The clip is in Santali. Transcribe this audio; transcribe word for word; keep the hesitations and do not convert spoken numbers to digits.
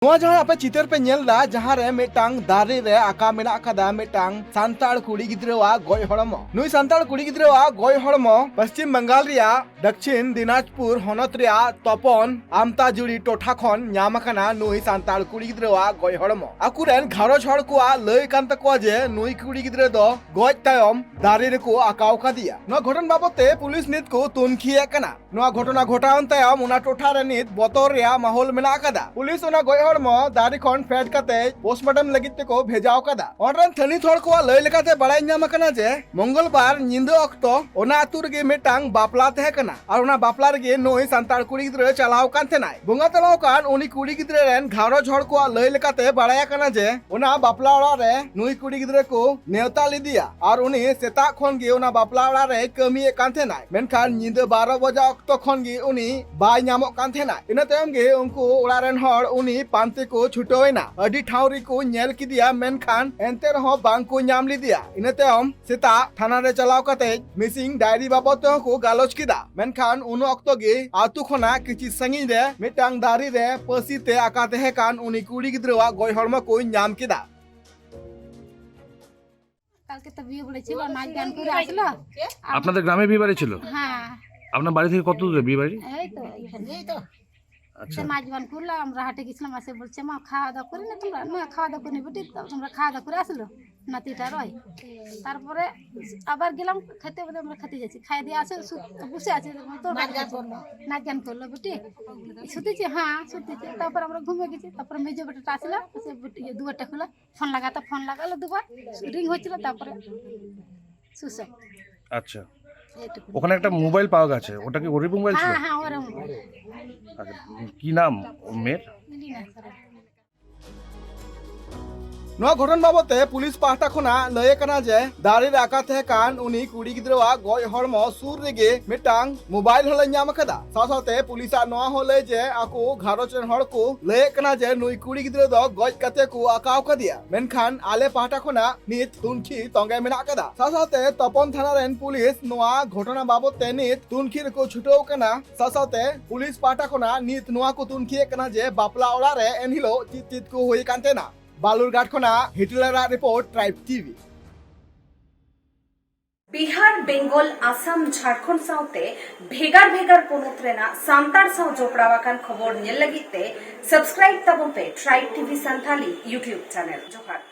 ᱱᱚᱣᱟ ᱡᱟᱦᱟᱸ ᱟᱯᱮ ᱪᱤᱛᱟᱹᱨ ᱯᱮ ᱧᱮᱞ ᱮᱫᱟ, ᱡᱟᱦᱟᱸ ᱨᱮ ᱢᱤᱫᱴᱟᱝ ᱫᱟᱨᱮ ᱨᱮ ᱟᱠᱟ ᱢᱮᱱᱟᱜ ᱟᱠᱟᱫᱟ ᱢᱤᱫᱴᱟᱝ ᱥᱟᱱᱛᱟᱲ ᱠᱩᱲᱤ ᱜᱤᱫᱽᱨᱟᱹᱣᱟᱜ ᱜᱚᱡ ᱦᱚᱲᱢᱚ᱾ ᱱᱩᱭ ᱥᱟᱱᱛᱟᱲ ᱠᱩᱲᱤ ᱜᱤᱫᱽᱨᱟᱹᱣᱟᱜ ᱜᱚᱡ ᱦᱚᱲᱢᱚ ᱯᱚᱥᱪᱤᱢ ᱵᱟᱝᱜᱟᱞ ᱨᱮᱭᱟᱜ ᱫᱟᱠᱪᱷᱤᱱ ᱫᱤᱱᱟᱡᱽᱯᱩᱨ ᱦᱚᱱᱚᱛ ᱨᱮᱭᱟᱜ ᱛᱚᱯᱚᱱ ᱟᱢᱛᱟᱡᱩᱲᱤ ᱴᱚᱴᱷᱟ ᱠᱷᱚᱱ ᱧᱟᱢ ᱟᱠᱟᱱᱟ ᱱᱩᱭ ᱥᱟᱱᱛᱟᱲ ᱠᱩᱲᱤ ᱜᱤᱫᱽᱨᱟᱹᱣᱟᱜ ᱜᱚᱡ ᱦᱚᱲᱢᱚ᱾ ᱟᱠᱚᱨᱮᱱ ᱜᱷᱟᱨᱚᱸᱡᱽ ᱦᱚᱲ ᱠᱚᱣᱟᱜ ᱞᱟᱹᱭ ᱠᱟᱱ ᱛᱟᱠᱚᱣᱟ ᱡᱮ ᱱᱩᱭ ᱠᱩᱲᱤ ᱜᱤᱫᱽᱨᱟᱹ ᱫᱚ ᱜᱚᱡ ᱛᱟᱭᱚᱢ ᱫᱟᱨᱮ ᱨᱮᱠᱚ ᱟᱠᱟᱣ ᱠᱟᱫᱮᱭᱟ᱾ ᱱᱚᱣᱟ ᱜᱷᱚᱴᱚᱱ ᱵᱟᱵᱚᱫ ᱛᱮ ᱯᱩᱞᱤᱥ ᱱᱤᱛ ᱠᱚ ᱛᱩᱱᱠᱷᱤ ᱭᱮᱫ ᱠᱟᱱᱟ᱾ ᱱᱚᱣᱟ ᱜᱷᱚᱴᱚᱱᱟ ᱜᱷᱚᱴᱟᱣᱮᱱ ᱛᱟᱭᱚᱢ ᱚᱱᱟ ᱴᱚᱴᱷᱟ ᱨᱮ ᱱᱤᱛ ᱵᱚᱛᱚᱨ ᱨᱮᱭᱟᱜ ᱢᱟᱦᱚᱞ ᱢᱮᱱᱟᱜ ᱟᱠᱟᱫᱟ᱾ ᱯᱩᱞᱤᱥ ᱚᱱᱟ ᱜᱚᱡ ᱦᱚᱲᱢᱚ ᱫᱟᱨᱮ ᱠᱷᱚᱱ ᱯᱷᱮᱰ ᱠᱟᱛᱮ ᱯᱳᱥᱴᱢᱚᱨᱴᱮᱢ ᱞᱟᱹᱜᱤᱫ ᱛᱮᱠᱚ ᱵᱷᱮᱡᱟᱣ ᱠᱟᱫᱟ᱾ ᱚᱸᱰᱮ ᱨᱮᱱ ᱛᱷᱟᱹᱱᱤᱛ ᱦᱚᱲ ᱠᱚᱣᱟᱜ ᱞᱟᱹᱭ ᱞᱮᱠᱟᱛᱮ ᱵᱟᱲᱟᱭ ᱧᱟᱢ ᱟᱠᱟᱱᱟ ᱡᱮ ᱢᱚᱝᱜᱚᱞᱵᱟᱨ ᱧᱤᱫᱟᱹ ᱚᱠᱛᱚ ᱚᱱᱟ ᱟᱹᱛᱩ ᱨᱮᱜᱮ ᱢᱤᱫᱴᱟᱝ ᱵᱟᱯᱞᱟ ᱛᱟᱦᱮᱸ ᱠᱟᱱᱟ ᱟᱨ ᱚᱱᱟ ᱵᱟᱯᱞᱟ ᱨᱮᱜᱮ ᱱᱩᱭ ᱥᱟᱱᱛᱟᱲ ᱠᱩᱲᱤ ᱜᱤᱫᱽᱨᱟᱹ ᱪᱟᱞᱟᱣ ᱠᱟᱱ ᱛᱟᱦᱮᱱᱟᱭ᱾ ᱵᱚᱸᱜᱟ ᱛᱟᱞᱟᱣ ᱠᱟᱱ ᱩᱱᱤ ᱠᱩᱲᱤ ᱜᱤᱫᱽᱨᱟᱹ ᱨᱮᱱ ᱜᱷᱟᱨᱚᱸᱡᱽ ᱦᱚᱲ ᱠᱚᱣᱟᱜ ᱞᱟᱹᱭ ᱞᱮᱠᱟᱛᱮ ᱵᱟᱲᱟᱭ ᱟᱠᱟᱱᱟ ᱡᱮ ᱚᱱᱟ ᱵᱟᱯᱞᱟ ᱚᱲᱟᱜ ᱨᱮ ᱱᱩᱭ ᱠᱩᱲᱤ ᱜᱤᱫᱽᱨᱟᱹ ᱠᱚ ᱱᱮᱣᱛᱟ ᱞᱮᱫᱮᱭᱟ ᱟᱨ ᱩᱱᱤ ᱥᱮᱛᱟᱜ ᱠᱷᱚᱱ ᱜᱮ ᱚᱱᱟ ᱵᱟᱯᱞᱟ ᱚᱲᱟᱜ ᱨᱮᱭ ᱠᱟᱹᱢᱤᱭᱮᱫ ᱠᱟᱱ ᱛᱟᱦᱮᱱᱟᱭ, ᱢᱮᱱᱠᱷᱟᱱ ᱧᱤᱫᱟᱹ ᱵᱟᱨᱚ ᱵᱟᱡᱟ ᱚᱠᱛᱚ ᱠᱷᱚᱱ ᱜᱮ ᱩᱱᱤ ᱵᱟᱭ ᱧᱟᱢᱚᱜ ᱠᱟᱱ ᱛᱟᱦᱮᱱᱟ᱾ ᱤᱱᱟᱹ ᱛᱟᱭᱚᱢ ᱜᱮ ᱩᱱᱠᱩ ᱚᱲᱟᱜ ᱨᱮᱱ ᱦᱚᱲ ᱩᱱᱤ ᱯᱟᱱᱛᱮ ᱠᱚ ᱪᱷᱩᱴᱟᱹᱣ ᱮᱱᱟ᱾ ᱟᱹᱰᱤ ᱴᱷᱟᱶ ᱨᱮᱠᱚ ᱧᱮᱞ ᱠᱮᱫᱮᱭᱟ, ᱢᱮᱱᱠᱷᱟᱱ ᱮᱱᱛᱮ ᱨᱮᱦᱚᱸ ᱵᱟᱝ ᱠᱚ ᱧᱟᱢ ᱞᱮᱫᱮᱭᱟ᱾ ᱤᱱᱟᱹ ᱛᱟᱭᱚᱢ ᱥᱮᱛᱟᱜ ᱛᱷᱟᱱᱟ ᱨᱮ ᱪᱟᱞᱟᱣ ᱠᱟᱛᱮ ᱢᱤᱥᱤᱝ ᱰᱟᱭᱨᱤ ᱵᱟᱵᱚᱫ ᱛᱮᱦᱚᱸ ᱠᱚ ᱜᱟᱞᱚᱪ ᱠᱮᱫᱟ, ᱢᱮᱱᱠᱷᱟᱱ ᱩᱱ ᱚᱠᱛᱚ ᱜᱮ ᱟᱛᱳ ᱠᱷᱚᱱᱟᱜ ᱠᱤᱪᱷᱤ ᱥᱟᱺᱜᱤᱧ ᱨᱮ ᱢᱤᱫᱴᱟᱝ ᱫᱟᱨᱮ ᱨᱮ ᱯᱟᱹᱥᱤ ᱛᱮ ᱟᱠᱟ ᱛᱟᱦᱮᱸ ᱠᱟᱱ ᱩᱱᱤ ᱠᱩᱲᱤ ᱜᱤᱫᱽᱨᱟᱹᱣᱟᱜ ᱜᱚᱡ ᱦᱚᱲᱢᱚ ᱠᱚ ᱧᱟᱢ ᱠᱮᱫᱟ᱾ কালকে তো বিয়ে বলেছিল, নাচ গান করে আসলো। আম- আপনাদের গ্রামে বিয়ে বাড়ি ছিল? হ্যাঁ। আপনার বাড়ি থেকে কত দূরে বিয়ে বাড়ি? এই তো এখানে। এই তো। আচ্ছা। সে নাচ গান করলো, আমরা হাটে গেছিলাম, এসে বলছে, "মা, খাওয়া দাওয়া করে না তোমরা?" "না, খাওয়া দাওয়া করিনি বেটি।" তো আমরা খাওয়া দাওয়া করে আসলো নাতিটা রয়। তারপরে আবার গেলাম খেতে, বলে, "আমরা খেতে যাচ্ছি।" খাইয়ে দিয়ে আসে, সু-, বসে আছে, তোর বাড়ি নাচ গান করলো। নাচ গান করলো বেটি। শুতেছি, হ্যাঁ, শুতেছি। তারপর আমরা ঘুমিয়ে গেছি। তারপরে মেজো বেটাটা আসলো, এসে বেটি, ইয়ে, দুয়ারটা খোলা। ফোন লাগাতে ফোন লাগালো দুবার, রিং হয়েছিল, তারপরে সুসব। আচ্ছা। এইটুকু। ওখানে একটা মোবাইল পাওয়া গেছে, ওটা কি ওরই মোবাইল ছিল? হ্যাঁ, হ্যাঁ, ওরই মোবাইল। আচ্ছা, কি নাম মেয়ের? লিনা সরেন। ᱱᱚᱣᱟ ᱜᱷᱚᱴᱚᱱ ᱵᱟᱵᱚᱛ ᱛᱮ ᱯᱩᱞᱤᱥ ᱯᱟᱦᱴᱟ ᱠᱷᱚᱱᱟᱜ ᱞᱟᱹᱭ ᱟᱠᱟᱱᱟ ᱡᱮ ᱫᱟᱨᱮ ᱨᱮ ᱟᱠᱟ ᱛᱟᱦᱮᱸ ᱠᱟᱱ ᱩᱱᱤ ᱠᱩᱲᱤ ᱜᱤᱫᱽᱨᱟᱹᱣᱟᱜ ᱜᱚᱡ ᱦᱚᱲᱢᱚ ᱥᱩᱨ ᱨᱮᱜᱮ ᱢᱤᱫᱴᱟᱝ ᱢᱳᱵᱟᱭᱤᱞ ᱦᱚᱸᱞᱮ ᱧᱟᱢ ᱟᱠᱟᱫᱟ᱾ ᱥᱟᱶ ᱥᱟᱶᱛᱮ ᱯᱩᱞᱤᱥᱟᱜ ᱱᱚᱣᱟ ᱦᱚᱸ ᱞᱟᱹᱭ ᱡᱮ ᱟᱠᱚ ᱜᱷᱟᱨᱚᱸᱡᱽ ᱨᱮᱱ ᱦᱚᱲ ᱠᱚ ᱞᱟᱹᱭᱮᱫ ᱠᱟᱱᱟ ᱡᱮ ᱱᱩᱭ ᱠᱩᱲᱤ ᱜᱤᱫᱽᱨᱟᱹ ᱫᱚ ᱜᱚᱡ ᱠᱟᱛᱮ ᱠᱚ ᱟᱠᱟᱣ ᱠᱟᱫᱮᱭᱟ, ᱢᱮᱱᱠᱷᱟᱱ ᱟᱞᱮ ᱯᱟᱦᱴᱟ ᱠᱷᱚᱱᱟᱜ ᱱᱤᱛ ᱛᱩᱱᱠᱷᱤ ᱛᱚᱸᱜᱮ ᱢᱮᱱᱟᱜ ᱟᱠᱟᱫᱟ᱾ ᱥᱟᱶ ᱥᱟᱶᱛᱮ ᱛᱚᱯᱚᱱ ᱛᱷᱟᱱᱟ ᱨᱮᱱ ᱯᱩᱞᱤᱥ ᱱᱚᱣᱟ ᱜᱷᱚᱴᱚᱱᱟ ᱵᱟᱵᱚᱛ ᱛᱮ ᱱᱤᱛ ᱛᱩᱱᱠᱷᱤ ᱨᱮᱠᱚ ᱪᱷᱩᱴᱟᱹᱣ ᱟᱠᱟᱱᱟ᱾ ᱥᱟᱶ ᱥᱟᱶᱛᱮ ᱯᱩᱞᱤᱥ ᱯᱟᱦᱴᱟ ᱠᱷᱚᱱᱟᱜ ᱱᱤᱛ ᱱᱚᱣᱟ ᱠᱚ ᱛᱩᱱᱠᱷᱤᱭᱮᱫ ᱠᱟᱱᱟ ᱡᱮ ᱵᱟᱯᱞᱟ ᱚᱲᱟᱜ ᱨᱮ ᱮᱱᱦᱤᱞᱳᱜ ᱪᱮᱫ ᱪᱮᱫ ᱠᱚ ᱦᱩᱭ ᱟᱠᱟᱱ ᱛᱟᱦᱮᱱᱟ᱾ ᱵᱟᱞᱩᱨᱜᱷᱟᱴ ᱠᱷᱚᱱᱟᱜ ᱦᱤᱴᱞᱟᱨᱟᱜ report, tribe TV. Bihar, Bengal, Assam, Jharkhand ᱥᱟᱶᱛᱮ ᱵᱷᱮᱜᱟᱨ ᱵᱷᱮᱜᱟᱨ ᱯᱚᱱᱚᱛ ᱨᱮᱱᱟᱜ ᱥᱟᱱᱛᱟᱲ ᱥᱟᱶ ᱡᱚᱯᱲᱟᱣ ᱟᱠᱟᱱ ᱠᱷᱚᱵᱚᱨ ᱧᱮᱞ ᱞᱟᱹᱜᱤᱫ ᱛᱮ subscribe ᱛᱟᱵᱚᱱ ᱯᱮ tribe TV Santali YouTube channel᱾ ᱡᱚᱦᱟᱨ᱾